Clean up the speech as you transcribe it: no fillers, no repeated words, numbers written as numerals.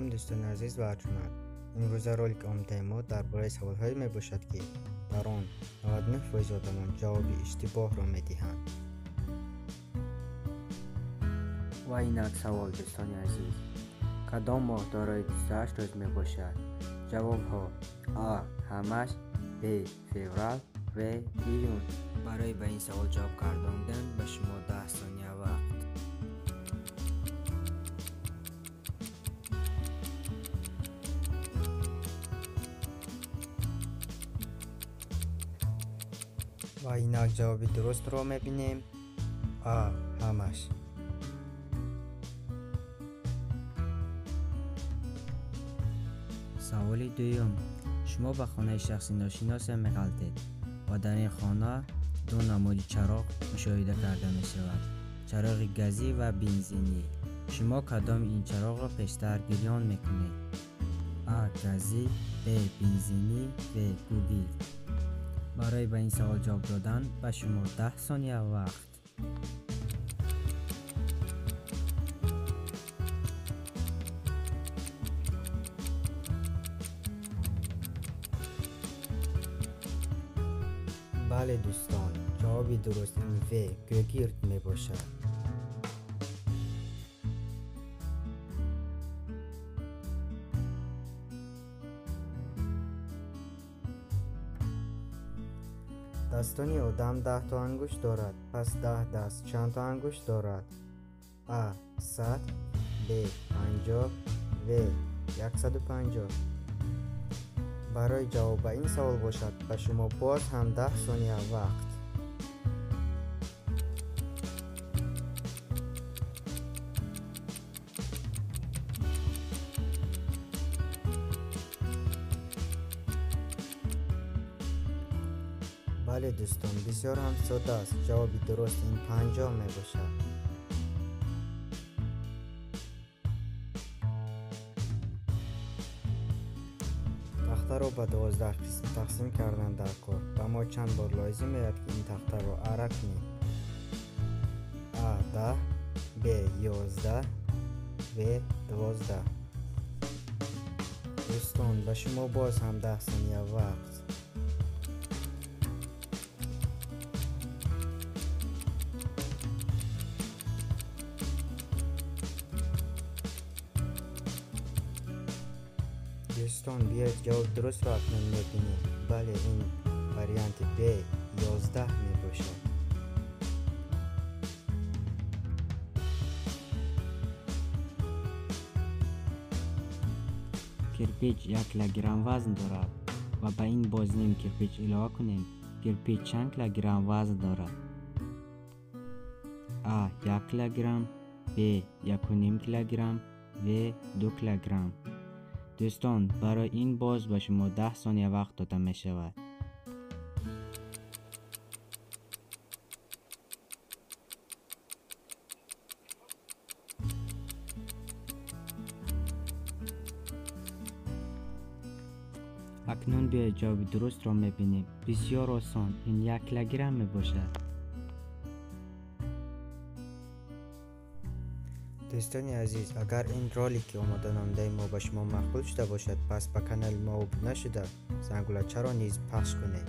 Алайкум дӯстони азиз ва арҷманд. Имрӯза ролики омадаи мо дар бораи саволҳое мебошад, ки дар он 99% одамон ҷавоби иштибоҳро медиҳанд. Ва инак савол, дӯстони азиз. Кадом моҳ дорои 28 рӯз мебошад? Ҷавобҳо: А. Ҳамаш, Б. Феврал, В. Июн. Барои ба ин савол ҷавоб гардондан ба шумо 10 сония вақт. Ва инак ҷавоби дурустро мебинем. А. Ҳамаш. Саволи дуюм. Шумо ба хонаи шахси ношиносе меғалтед ва дар ин хона ду намуди чароғ мушоҳида карда мешавад: чароғи газӣ ва бензинӣ. Шумо кадоми ин чароғро пештар гирён мекунед? А. Газӣ, Б. Бензинӣ, В. Гугирд. Барои ба ин савол ҷавоб додан ба шумо 10 сония вақт. Бале дӯстон, ҷавоби дуруст ин В. Гугирд мебошад. Дастони одам 10 то ангушт дорад, пас 10 даст чанд то ангушт дорад? А. 100, Б. 50, В. 150. Барои ҷавоб ба ин савол бошад, ба шумо боз ҳам 10 сония вақт. Бале дӯстон, бисёр ҳам сода аст. Ҷавоби дуруст ин 50 мебошад. Тахтаро ба 12 қисм тақсим кардан дар кор. Ба мо чанд бор лозим меояд, ки ин тахтаро ара кунем? А. 10, Б. 11, В. 12. Дӯстон, ба шумо боз ҳам 10 сония вақт. Дӯстон, биёед ҷавоби дурустро акнун мебинем. Бале, ин варианти Б 11 мебошад. Кирпич 1 килограмм вазн дорад ва ба ин боз ним кирпич илова кунем. Кирпич чанд килограмм вазн дорад? А. 1 килограмм, Б. 1,5 килограмм, В. 2 килограмм. Дӯстон, барои ин боз ба шумо 10 сония вақт дода мешавад. Акнун биёед ҷавоби дурустро мебинем. Бисёр осон, ин 1 килограмм мебошад. Дӯстони азиз, агар ин ролики омоданамудаи мо ба шумо маъқул шуда бошад, пас ба канали мо обуна шуда, зангулачаро низ пахш кунед.